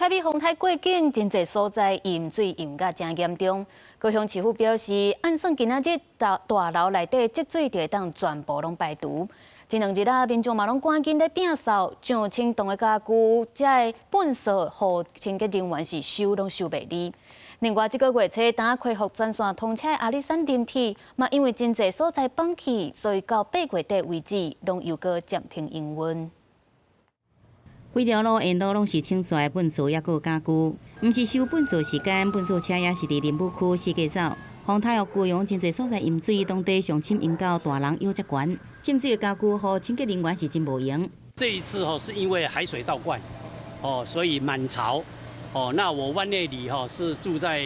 海美風颱過境，真濟所在淹水淹甲誠嚴重。高雄市府表示，按算今仔日大大樓內底積水就會當全部攏排除。這兩日啊，民眾嘛攏趕緊咧摒掃上千棟的家具，這个糞掃予清潔人員是收攏收袂離。另外，這個月初當恢復全線通車的阿里山林鐵，嘛因為真濟所在崩去，所以到8月底為止，攏猶閣暫停營運。規條路沿路攏是清掃的糞掃，抑閣有家具。毋是收糞掃時間，糞掃車也是佇林務區四界走。風颱予高雄真濟所在淹水，當地上深淹到大人腰遮懸。浸水的家具予清潔人員是真無閒。這一次吼是因為海水倒灌，哦，所以滿潮。哦，那我灣內里哈是住在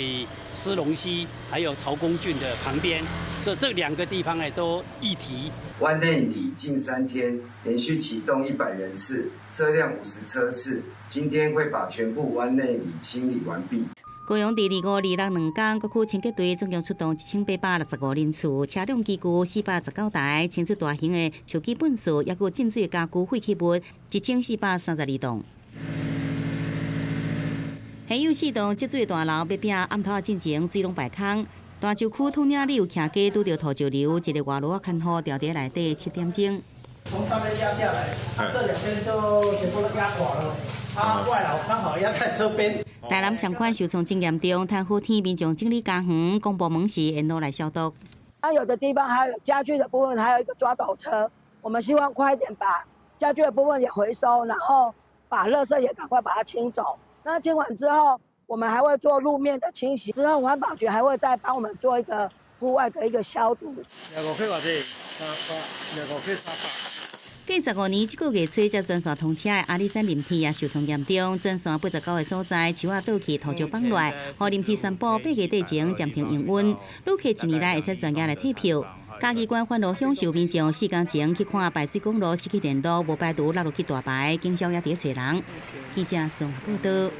獅龍溪還有曹公圳的旁邊，所以這兩個地方呢都一體。灣內里近3天連續啟動100人次，車輛50車次，今天會把全部灣內里清理完畢。高雄佇二五、二六兩天，各區清潔隊總共出動1865人次，車輛機具419台，清出大型的手機糞掃，抑閣浸水的家具廢棄物1432棟。還有四棟積水大樓欲摒暗頭進前水攏排空。大洲區統領里有徛家拄著土石流，一個外勞仔牽戶牢佇內底7點鐘。從上面壓下來，這兩邊都全部都壓垮了。啊，外勞剛好壓在這邊。台南相款受創真嚴重，颱風天民眾整理家園，公部門是沿路來消毒。啊，有的地方還有家具的部分，還有一個抓斗車，我們希望快一點把家具的部分也回收，然後把垃圾也趕快把它清走。那清完之後，我們還會做路面的清洗，之後環保局還會再幫我們做一個戶外的一個消毒。25塊偌濟？三百，25塊300。過15年，這個月初才全線通車的阿里山林鐵也受創嚴重，全線89個所在樹仔倒去，土石崩落，予林鐵宣布8月底前暫停營運。旅客一年來會使專額來退票。嘉義縣番路鄉受民眾4工前去看排水公路失去聯絡，無排除落入去大排，警消也佇咧揣人。記者綜合報道。